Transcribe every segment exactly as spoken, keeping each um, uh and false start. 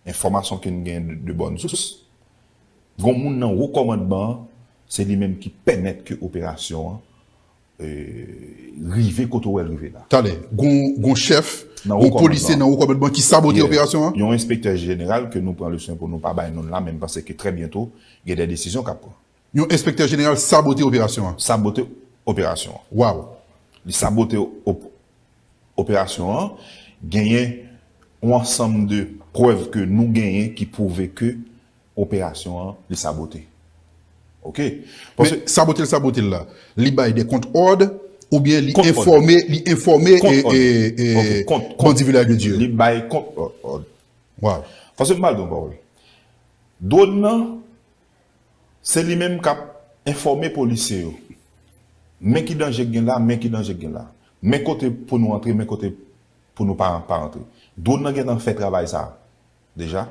enfòmasyon ke n gen de, de bòn sous, gon moun nan wo kòmandman an, se li menm ki pèmèt ke operasyon an, e, rive kote w wè l rive la. Talè, gon, gon chèf, gon polisye nan wo kòmandman ki sabote operasyon an? Yon enspektè jeneral ke nou pran le swen pou nou pa bay non l la, men m panse ke trè byento, gen de desizyon k ap pran. Yon enspektè jeneral sabote operasyon an? Sabote operasyon an. Waw. Li sabote op-, operasyon an, genyen yon ansanm de prèv ke nou genyen ki pwouve ke operasyon an, li sabote. Oke? Men sabote l, sabote l la, li bay de kont òd, oubyen li enfòme, li enfòme e, e, e bandi Vilaj de Dye? Li bay kont òd. Waw. Paske m pral di w yon pawòl. Dwòn nan, se li menm k ap enfòme polisye yo. Men ki danje k gen la, men ki danje k gen la. Men kote pou nou antre, men kote pou nou pa, pa antre. Dwòn nan gentan fè travay sa a deja.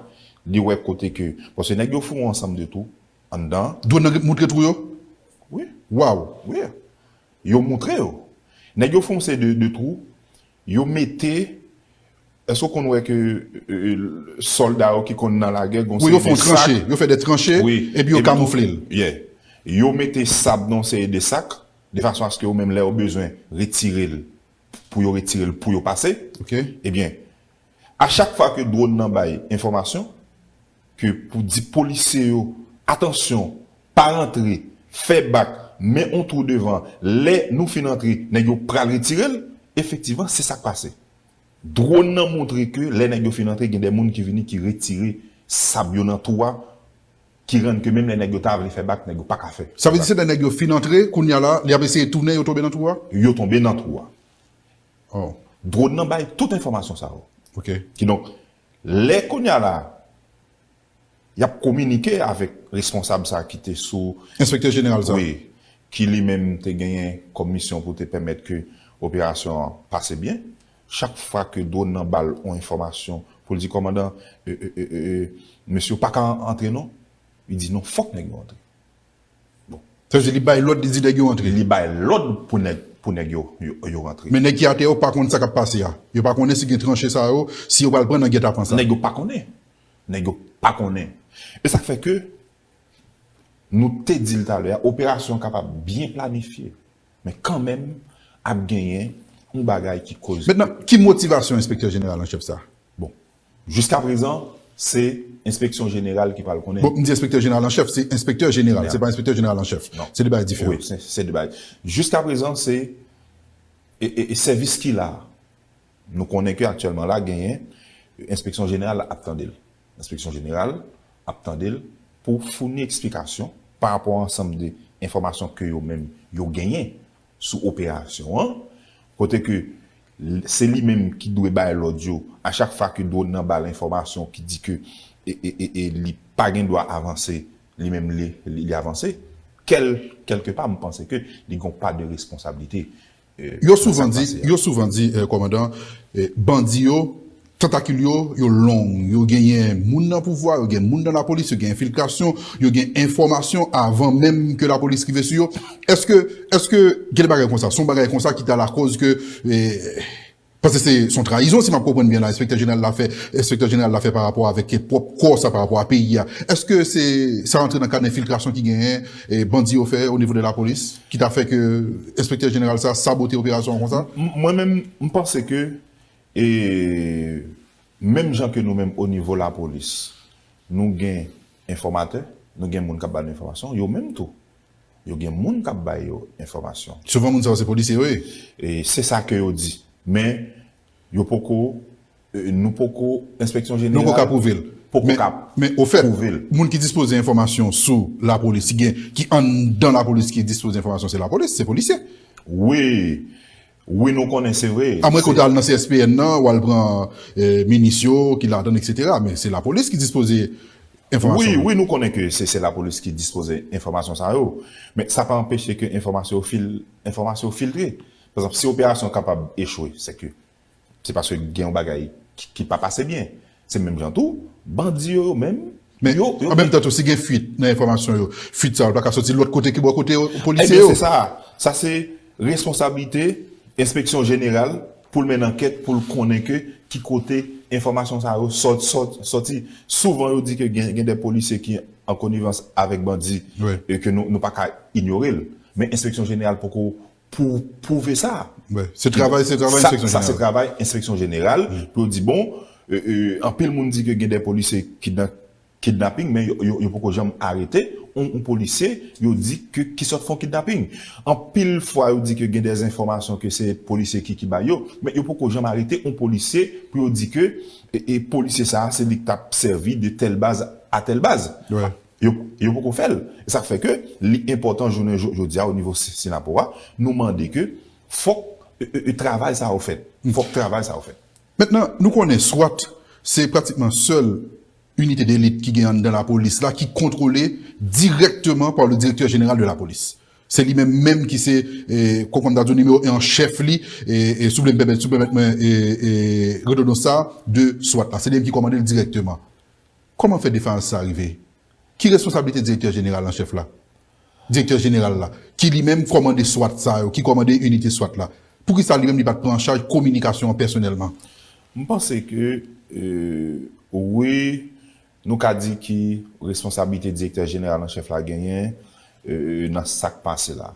Li wè kote ke, paske nèg yo fè yon ansanm de twou anndan. Dwòn nan moutre twou yo? Wi. Waw. Wi. Yo moutre yo. Nèg yo fè yon seri de, de twou. Yo mete, èske w konn wè ke, e, e, sòlda yo ki konn nan lagè, gon seri de sak? Wi, yo fè yon tranche, yo fè de tranche, epi yo kamoufle l. Yeah. Yo mete sab nan yon seri de sak, de fason aske yo menm lè yo bezwen retire l, pou yo retire l, pou yo pase. Oke. Ebyen, a chak fwa ke dwòn nan bay enfòmasyon, ke pou di polisye yo, "Atansyon, pa rantre, fè bak, men on twou devan, lè nou fin antre, nèg yo pral retire l," efektivman, se sa k pase. Dwòn nan montre ke lè nèg yo fin antre, gen de moun ki vini, ki retire sab yo nan twou a, ki rann ke menm lè nèg yo ta vle fè bak, nèg yo pa ka fè. Sa vle di se lè nèg yo fin antre, kounye a la, li ap eseye tounen, yo tonbe nan twou a? Yo tonbe nan twou a. Oh. Dwòn nan bay tout enfòmasyon sa yo. Oke. Kidonk, lè kounye a la, y ap kominike avèk responsab sa ki te sou... Enspektè jeneral sa. Wi, ki li menm te genyen kòm misyon pou te pèmèt ke operasyon an pase byen. Chak fwa ke dwòn nan ba l yon enfòmasyon pou l di, "Kòmandan, e, e, e, e, e, mesye yo pa ka antre non," li di, "Non, fòk nèg yo antre." Bon. Sa vle di li bay lòd, li di nèg yo antre. Li bay lòd pou nèg, pou nèg yo, yo, yo rantre. Men nèg ki atè yo pa konn sa k ap pase a. Yo pa konnen si gen tranche sa yo, si yo pral pran nan gètapan sa. Nèg yo pa konnen. Nèg yo pa konnen. E sa k fè ke nou te di l talè a, operasyon an kapab byen planifye, men kanmenm ap genyen yon bagay ki koze. Mentnan, ki motivasyon enspektè jeneral an chèf sa? Bon, jiskaprezan, se enspeksyon jeneral ki pral konnen. Bon, m di enspektè jeneral an chèf, se enspektè jeneral, se pa enspektè jeneral an chèf. Non. Se de bagay diferan. Wi, se, se de bagay. Jiskaprezan, se, e, e, e sèvis ki la. Nou konnen ke aktyèlman la, genyen, enspeksyon jeneral ap tande l. Enspeksyon jeneral ap tande l pou founi eksplikasyon pa rapò a ansanm de enfòmasyon ke yo menm yo genyen sou operasyon an, kote ke l-, se li menm ki dwe bay lòd yo a chak fwa ke dwòn nan ba l enfòmasyon ki di ke e, e, e, e li pa gen dwa avanse, li menm li, li, li avanse, kèl, kèlkepa, m panse ke li gen yon pa de responsablite. Yo souvan di, yo souvan di, eh, kòmandan, eh, bandi yo, tantakil yo, yo long, yo genyen moun nan pouvwa, yo gen moun nan lapolis, yo gen enfiltrasyon, yo gen enfòmasyon avan menm ke lapolis rive sou yo. Èske, èske gen de bagay konsa? Se yon bagay konsa ki ta lakòz ke, eh, paske se, se yon trayizon, si m ap konprann byen la, enspektè jeneral la fè, enspektè jeneral la fè pa rapò avèk pwòp kò sa, pa rapò a peyi a. Èske se, sa rantre nan kad enfiltrasyon ki genyen, eh, bandi yo fè o nivo de lapolis? Ki ta fè ke enspektè jeneral sa sabote operasyon an konsa? M-, mwen menm, m panse ke, e, menm jan ke nou menm o nivo lapolis, nou gen enfòmatè, nou gen moun k ap ba nou enfòmasyon, yo menm tou, yo gen moun k ap ba yo enfòmasyon. Souvan moun sa yo se polisye yo ye. E se sa ke yo di. Men, yo poko, e, nou poko, enspeksyon jeneral poko ka pwouve l. Poko ka pwouve l. Men, men, ofèt, moun ki dispoze enfòmasyon sou lapolis, ki gen, ki anndan lapolis ki dispoze enfòmasyon, se lapolis, se polisye. Wi. Wi, nou konnen, se vre. Amwen ke w ta al nan C S P N nan, w al pran, e, minis yo ki ladan, et cetera. Men se lapolis ki dispoze enfòmasyon. Wi, wi, nou konnen ke se, se lapolis ki dispoze enfòmasyon sa yo. Men sa pa anpeche ke enfòmasyon yo fil-, enfòmasyon yo filtre. Pa egzanp, si operasyon kapab echwe, se ke se paske gen yon bagay ki, ki pa pase byen. Se menm jan tou, bandi yo, yo menm, men yo, yo an menm tan tou, si gen fuit nan enfòmasyon yo, fuit sa yo pa ka soti lòt kote ki bò kote yo, polisye yo. Ebyen, se sa. Sa se responsablite enspeksyon jeneral pou l mennen ankèt, pou l konnen ke ki kote enfòmasyon sa yo sòt, sòt, sòti. Souvan, yo di ke gen, gen de polisye ki an konivans avèk bandi, e ke nou, nou pa ka inyore l. Men Enspeksyon Jeneral poko pou, pwouve sa. Se travay, se travay Enspeksyon Jeneral. Sa se travay Enspeksyon Jeneral pou yo di, bon, anpil moun di ke gen de polisye ki nan kidnaping, men yo, yo, yo poko janm arete yon, yon polisye, yo di ke ki sòt fè yon kidnaping. Anpil fwa, yo di ke gen de enfòmasyon ke se polisye ki, ki bay yo, men yo poko janm arete yon polisye pou yo di ke e, e polisye sa a, se li k t ap sèvi de tèl baz a tèl baz. Yo, yo poko fè l. E sa k fè ke li enpòtan jounen jo-, jodi a, o nivo Si-, Sinapo a, nou mande ke fòk e, e, e, travay sa yo fèt. Fòk travay sa yo fèt. Mentnan, nou konnen SWAT se pratikman sèl inite delit ki gen anndan lapolis la, ki kontwole dirèkteman pa le directeur général de la police. Se li menm menm ki se, e, kon, kon m ta di w, nimewo en an chèf li, e, e, si w vle m pèmèt, si w pèmèt mwen, e, e, redondan sa, de SWAT la. Se li menm ki kòmande l dirèkteman. Kòman fè defayans sa rive? Ki responsablite direktè jeneral an chèf la? Direktè jeneral la, ki li menm kòmande SWAT sa yo, ki kòmande inite SWAT la, poukisa li menm li pa t pran an chaj kominikasyon an pèsonèlman? M panse ke, e, wi, nou ka di ki responsablite direktè jeneral an chèf la genyen, e, nan sa k pase la.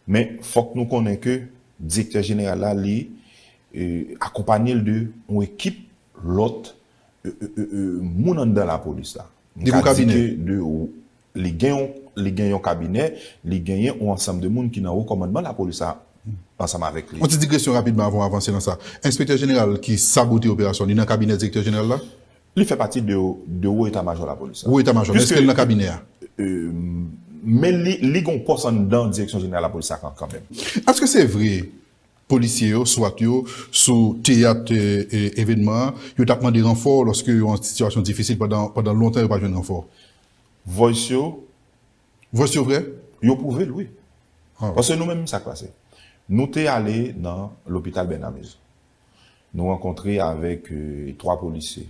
Men fòk nou konnen ke direktè jeneral la, li, e, akonpanye l de yon ekip lòt, e, e, e, e, moun anndan lapolis la. M ka di ke de, li gen yon, li gen yon kabinè, li genyen yon ansanm de moun ki nan wo kòmandman lapolis la ansanm avèk li. Yon ti digresyon rapidman avan w avanse nan sa. Enspektè jeneral ki sabote operasyon, li nan kabinè direktè jeneral la? Li fè pati de, de wo eta majò lapolis la. Wo eta majò, men èske l nan kabinè a? E, men li, li gen yon pòs anndan direksyon jeneral lapolis la kan, kanmenm. Èske se vre polisye yo, SWAT yo, sou teyat, e, e, evènman an, yo t ap mande ranfò lòske yo an sitiyasyon difisil pandan, pandan lontan yo pa jwenn ranfò? Voice yo. Voice yo vre? Yo pwouve l, wi. Paske nou menm, sa k pase? Nou te ale nan lopital Bènamiz. Nou rankontre avèk, e, twa polisye.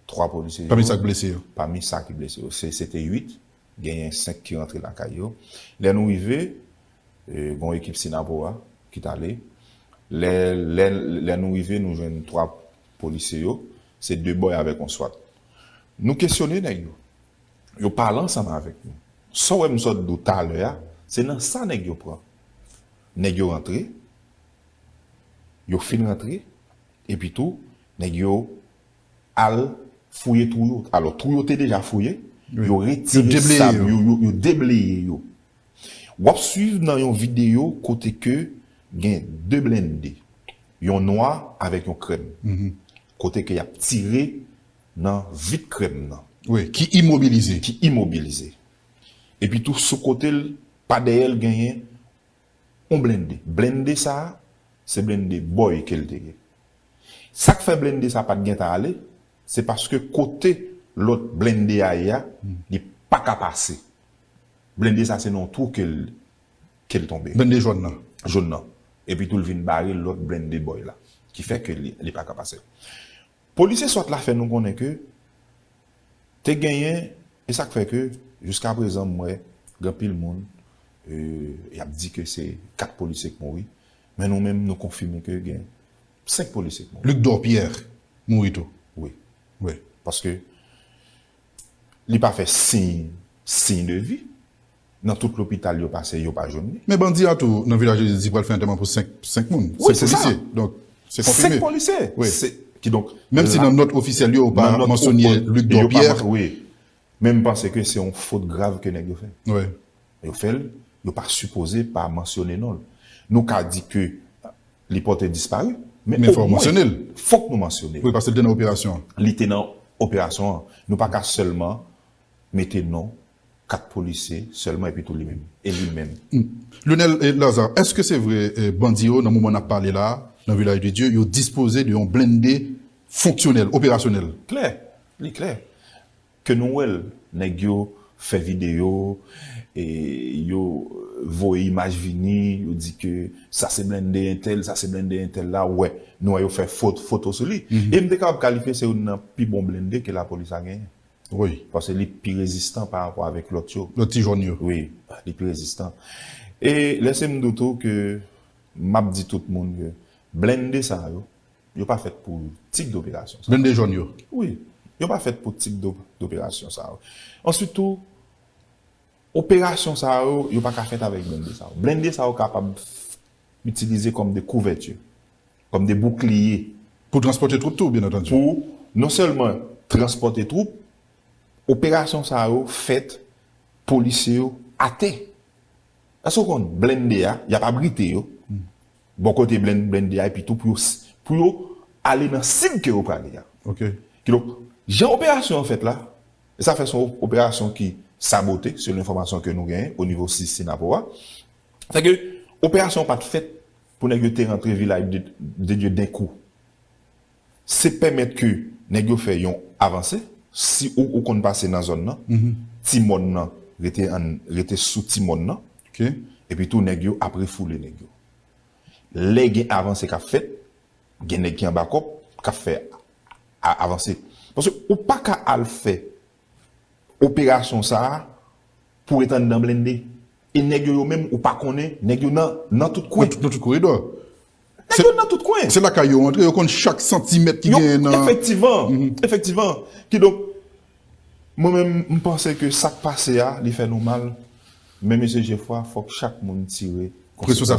Twa polisye yo. Pami sa k blese yo? Pami sa ki blese yo. Se, se te uit. Genyen senk ki rantre lakay yo. Lè nou rive, e, gen yon ekip Sinapo a ki t ale. Lè, lè, lè nou rive, nou jwenn twa polisye yo. Se de bòy avèk yon SWAT. Nou kesyone nèg yo. Yo pale ansanm avèk nou. Sa w wè m sot di w talè a, se nan sa nèg yo pran. Nèg yo rantre, yo fin rantre, epi tou, nèg yo al fouye twou yo. Alò, twou yo te deja fouye, yo retire sab yo, yo, yo debleye yo. W ap swiv nan yon videyo kote ke gen de blende, yon nwa avèk yon krèm, kote ke y ap tire nan vit krèm nan. Wi, ki imobilize. Ki imobilize. Epi tou, sou kote l, pa dèyè l, genyen yon blende. Blende sa a, se blende bòy ke l te ye. Sa k fè blende sa a pa t gentan ale, se paske kote lòt blende a ye a, li pa ka pase. Blende sa a, se nan yon twou ke l, ke l tonbe. Blende jòn nan. Jòn nan. Epi tou, l vin bare lòt blende bòy la, ki fè ke li, li pa ka pase. Polisye SWAT la fè nou konnen ke te genyen, e sa k fè ke, jiskaprezan, m wè gen anpil moun, e, y ap di ke se kat polisye k mouri, men nou menm, nou konfime ke gen senk polisye k mouri. Luc Dorpierre mouri tou. Wi. Wi. Paske li pa fè siy, siy de vi. Nan tout lopital yo pase, yo pa jwenn li. Men bandi a tou, nan Vilaj de Dye, di pral fè antèman pou senk, senk moun. Wi, se sa. Senk polisye. Donk, se konfime. Senk polisye. Wi. Se, kidonk, menm si nan nòt ofisyèl yo, yo pa mansyone Luc Dorpierre. Wi. Men m panse ke se yon fot grav ke nèg yo fè. Wi. Yo fè l, yo pa sipoze pa mansyone non l. Nou ka di ke li pòte dispari, men omwen, fòk nou mansyone l. Wi, paske l te nan operasyon an. Li te nan operasyon an. Nou pa ka sèlman mete non kat polisye sèlman epi tou li menm. E li menm. Lionel, e, Lazarre, èske se vre, e, bandi yo, nan moman n ap pale la a, nan Vilaj de Dye, yo dispoze de yon blende fonksyonèl, operasyonèl? Klè, li klè. Ke nou wè l, nèg yo fè videyo, e yo voye imaj vini, yo di ke sa se blende entèl, sa se blende entèl la, wè, nou wè yo fè fot-, foto sou li. E m te kapab kalifye se youn nan pi bon blende ke lapolis la genyen. Wi. Paske li pi rezistan pa rapò avèk lòt yo. Lòt ti jòn yo. Wi, li pi rezistan. E lèse m di w tou ke m ap di tout moun ke blende sa yo, Yo pa fèt pou tip doperasyon sa. Blende jòn yo. Wi. Yo pa fèt pou tip do- doperasyon sa yo. Answit tou, operasyon sa yo, yo pa ka fèt avèk blende sa yo. Blende sa yo kapab itilize kòm de kouvèti, kòm de boukliye. Pou transpòte twoup tou, byen antandi. Pou non sèlman transpòte twoup, operasyon sa yo fèt, polisye yo atè. Èske w konn blende a, y ap abrite yo bò kote blen- blende a, epi tou pou yo, s- pou yo ale nan sib ke yo prale a. Ok. Kidonk, jan operasyon an fèt la, e sa fè se yon operasyon ki sabote, selon enfòmasyon ke nou genyen o nivo sis Sinapo a. Sa ke operasyon an pa t fèt pou nèg yo te rantre Vilaj de, de Dye denkou. Se pèmèt ke nèg yo fè yon avanse, si ou, ou konn pase nan zòn nan, ti mòn nan rete, an, rete sou ti mòn nan, Ok. epi tou nèg yo ap refoule nèg yo. Lè gen avanse k ap fèt, gen nèg ki anba kòb k ap fè a- avanse. Paske ou pa ka al fè operasyon sa a pou ret anndan blende. E nèg yo, yo menm, ou pa konnen, nèg yo nan, nan tout kwen. Nan tout, nan tout koridò. Nèg yo nan tout kwen. Se lakay yo antre, yo konn chak santimèt ki Yo, genyen nan. Efektivman, efektivman. Kidonk, mwen menm, m panse ke sa k pase a, li fè nou mal. Men mesye Jefwa, fòk chak moun tire Responsab